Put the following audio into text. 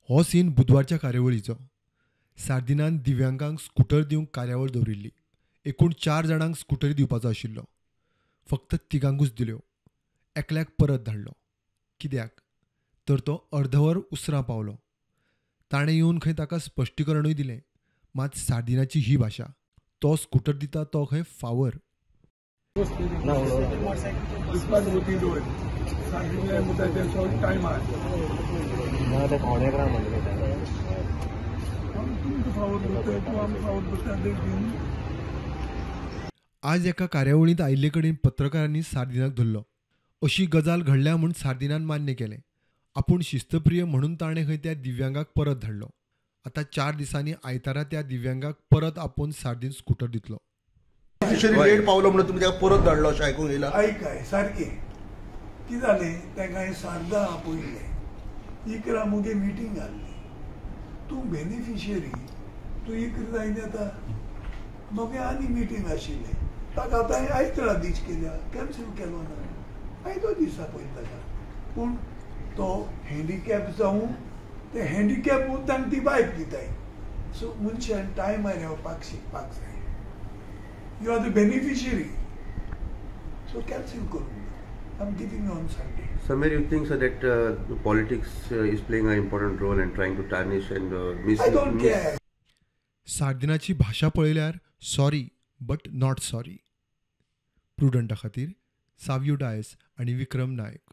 हो सीन बुधवारच्या कार्यावळीचो. सार्दिनान दिव्यांगांक स्कुटर दिवंक कार्यावळ दवरिल्ली. एकूण 4 जाणांक स्कुटरी दिवपाचो आशिल्लो. फक्त तिगांकूच दिल्यो. एकल्याक परत धाडलो. कित्याक तर तो अर्दवर उसरां पावलो. ताणें येवन खंय ताका स्पश्टीकरणूय दिलें. मात सार्दिनाची ही भाशा, तो स्कुटर दिता तो खंय फावर. आज एका कार्यावळींत आयिल्ले कडेन पत्रकारांनी सार्दिनाक धरलो. अशी गजाल घडल्या म्हूण सार्दिनान मान्य केलें. आपूण शिस्तप्रिय म्हणून ताणें खंय त्या दिव्यांगाक परत धाडलो. आतां 4 दिसांनी आयतारा त्या दिव्यांगाक परत आपोवन सार्दीन स्कुटर दितलो. लेट पावलो म्हणून तुमी ताका परत धाडलो अशें आयकूंक येयलां. आयकाय सारकें कितें जालें, ताका हांवें सारदां आपयलें, 11 मुगे मिटींग घाल्ली. तूं बेनिफिशियरी, तूं 11 जायना येता. मगे आनी मिटींग आशिल्लें, ताका आतां हांवें आयतरा दीस केल्या, कॅन्सील केलो ना, आयतो दीस आपयलो ताका. पूण तो हँडिकॅप जावं, ते हँडिकॅप म्हणून तांकां ती बायक दिताय. सो मनशान टायमार येवपाक शिकपाक जाय. You are the beneficiary, so cancel करूंक. I am giving on Sunday. Somewhere you think so that politics is playing an important role and trying to tarnish and I don't care. सार्दिनाची भाशा पळयल्यार sorry but not sorry. प्रुडंटा खातीर सावियो डायस आनी विक्रम नायक.